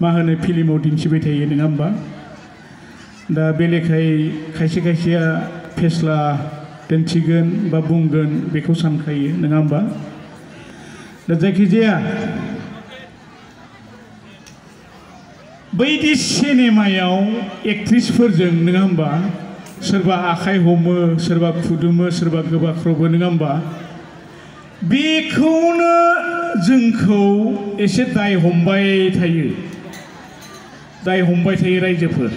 मा होनो फिल्माव दिन्थिबाय थायो नङा होमबा दा बे लेखायै खायसे खायसेया फेस्ला दिन्थिगोन बा बुंगोन बेखौ सानखायो नङा होमबा दा जायखिजाया बैदि सिनेमायाव एक्ट्रिसफोरजों नङा होमबा सोरबा आखाइ हमो सोरबा खुदुमो सोरबा गोबाख्रबो नङा होमबा बेखौनो जोंखौ एसे दाय हमबाय थायो रायजोफोर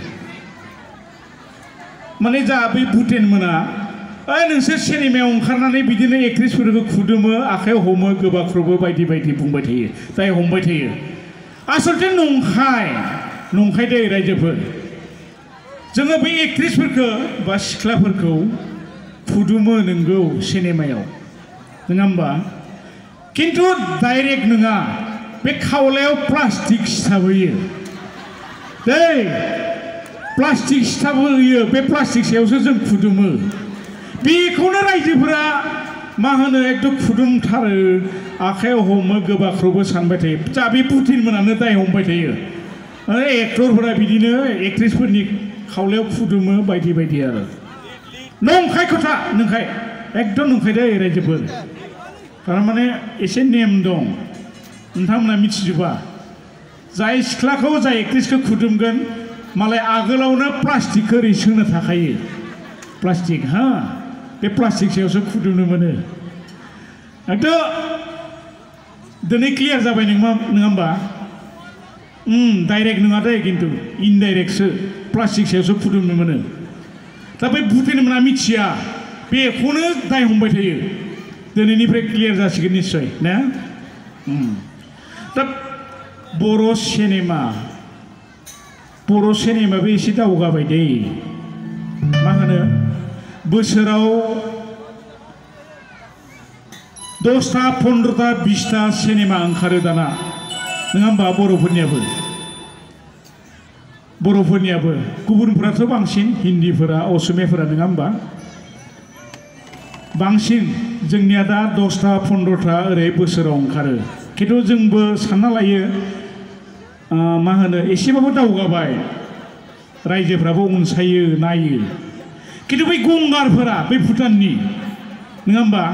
माने जा बै भुटेन मोना नोंसोर सिनेमायाव ओंखारनानै बिदिनो एक्ट्रिसफोरखौ खुदुमो आखाइयाव हमो गोबाख्रबो बायदि बायदि बुंबाय थायो दाय हमबाय थायो आसलथे नंखाय दे रायजोफोर जोङो बै एक्ट्रिसफोरखौ बा सिख्लाफोरखौ खुदुमो नंगौ सिनेमायाव नङा होमबा खिन्थु डाइरेक्ट नङा बे खावलायाव प्लास्टिक सिथाबहोयो दै प्लास्टिक सिथाबहोयो बे प्लास्टिक सायावसो जों खुदुमो बेखौनो रायजोफोरा मा होनो एकदम खुदुमथारो आखाइयाव हमो गोबाख्रबो सानबाय थायो जा बे पुतिन मोनानो दाय हमबाय थायो एक्टरफोरा बिदिनो एक्ट्रिसफोरनि खावलायाव खुदुमो बायदि बायदि आरो नंखाय खोथा नंखाय एकदम नंखाय दे रायजोफोर थारमाने एसे नेम दं नोंथांमोना मिथिजोबा जाय सिख्लाखौ जाय एक्ट्रिसखौ खुदुमगोन मालाय आगोलावनो प्लास्टिकखौ ओरै सोंनो थाखायो प्लास्टिक हा बे प्लास्टिक सायावसो खुदुमनो मोनो एकदम दिनै क्लियार जाबाय नङा होमबा डाइरेक्ट नङा दे खिन्थु इनडाइरेक्टसो प्लास्टिक सायावसो खुदुमनो मोनो दा बै भुटेनमोना मिथिया बेखौनो दाय हमबाय थायो दिनैनिफ्राय क्लियार जासिगोन निश्चय ना दा बर' सिनेमाबो एसे दावगाबाय दे मा होनो बोसोराव 10टा 15टा 20टा सिनेमा ओंखारो दाना नङा होमबा बर'फोरनियाबो गुबुनफोराथ' बांसिन हिन्दीफोरा असमियाफोरा नङा होमबा बांसिन जोंनिया दा 10टा 15टा ओरै बोसोराव ओंखारो खिन्थु जोंबो सानना लायो मा होनो एसेबाबो दावगाबाय रायजोफ्राबो अनसायो नायो खिन्थु बै गंगारफोरा बै भुटाननि नङा होमबा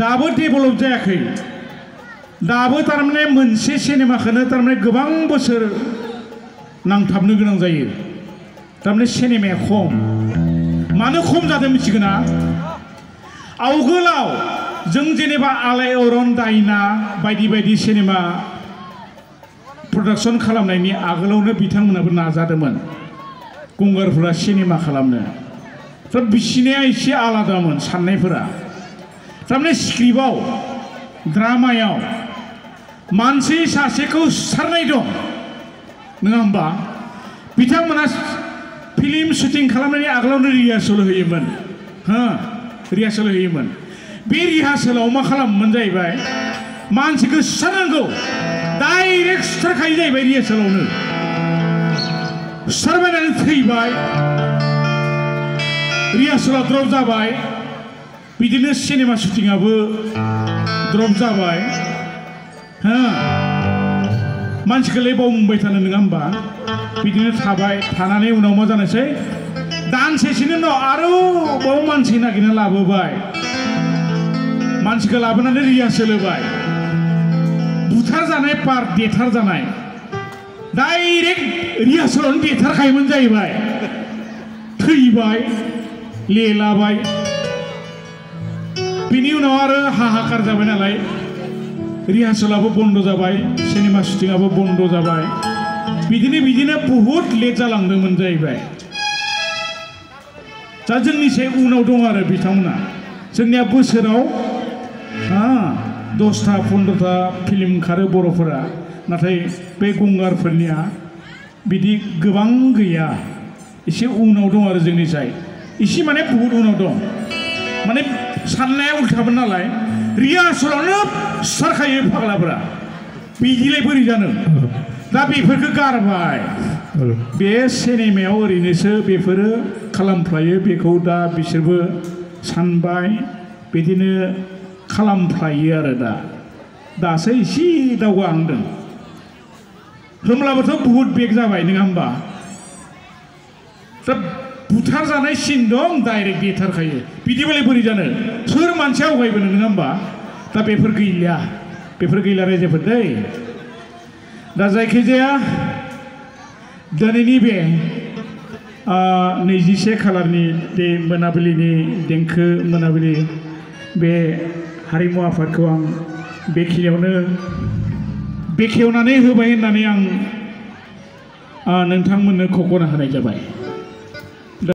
दाबो डेभेलप जायाखै दाबो थारमाने मोनसे सिनेमाखौनो थारमाने गोबां बोसोर नांथाबनो गोनां जायो थारमाने सिनेमाया खम मानो खम जादों मिथिगोना आवगोलाव जों जेनेबा आलायारन दायना बायदि बायदि सिनेमा प्रडाक्सन खालामनायनि आगोलावनो बिथांमोनाबो नाजादोंमोन गंगारफोरा सिनेमा खालामनो बिसिनिया एसे आलादामोन साननायफोरा थारमाने स्क्रिप्टआव ड्रामायाव मानसि सासेखौ सुथारनाय दं नङा होमबा बिथांमोना फिल्म शुटिं खालामनायनि आगोलावनो रिहार्सेल होयोमोन बे रिहार्सेलाव मा खालामोमोन जाहैबाय मानसिखौ सुथारनांगौ डाइरेक्ट सुथारखायो जाहैबाय रिहार्सेलावनो सुथारबायनानै थैबाय रिहार्सेला द्रप जाबाय बिदिनो सिनेमा शुटिंआबो द्रप जाबाय मानसिखौलाय बावबाय थानो नङा होमबा बिदिनो थाबाय थानानै उनाव मा जानोसै दानसेसोनि उनाव आरोबाव मानसि नागिरना लाबोबाय मानसिखौ लाबोनानै रिहार्सेल होबाय बुथारजानाय पार्ट देथारजानाय डाइरेक्ट रिहार्सेलावनो देथारखायोमोन जाहैबाय थैबाय लेलाबाय बिनि उनाव आरो हाहाकार जाबाय नालाय रिहार्सेलाबो बन्द जाबाय सिनेमा शुटिंआबो बन्द जाबाय बिदिनो बहुद लेट जालांदोंमोन जाहैबाय दा जोंनि से उनाव दं आरो बिथांमोना जोंनिया बोसोराव 10टा 15टा फिल्म ओंखारो बर'फोरा नाथाय बे गंगारफोरनिया बिदि गोबां गैया एसे उनाव दं आरो जोंनि जाय एसे माने बहुद उनाव दं माने साननाया उल्थामोन नालाय रिहार्सेलावनो सुथारखायो फाग्लाफोरा बिदिलाय बोरै जानो दा बेफोरखौ गारबाय बे सिनेमायाव ओरैनोसो बेफोरो खालामफ्लायो बेखौ दा बिसोरबो सानबाय बिदिनो खालामफ्लायो आरो दासो एसे दावगाहांदों होमब्लाबोथ' बुहुत बेग जाबाय नङा होमबा दा बुथारजानाय सिन दं डाइरेक्ट देथारखायो बिदिबालाय बोरै जानो सोर मानसिया आवगायबोनो नङा होमबा दा बेफोर गैला रायजोफोर दै दा जायखिजाया दिनैनि बे 21 खालारनि बे मोनाबिलिनि देंखो मोनाबिलि बे हारिमु आफादखौ आं बेखिनियावनो बेखेवनानै होबाय होननानै आं नोंथांमोननो खख'ना होनाय जाबाय।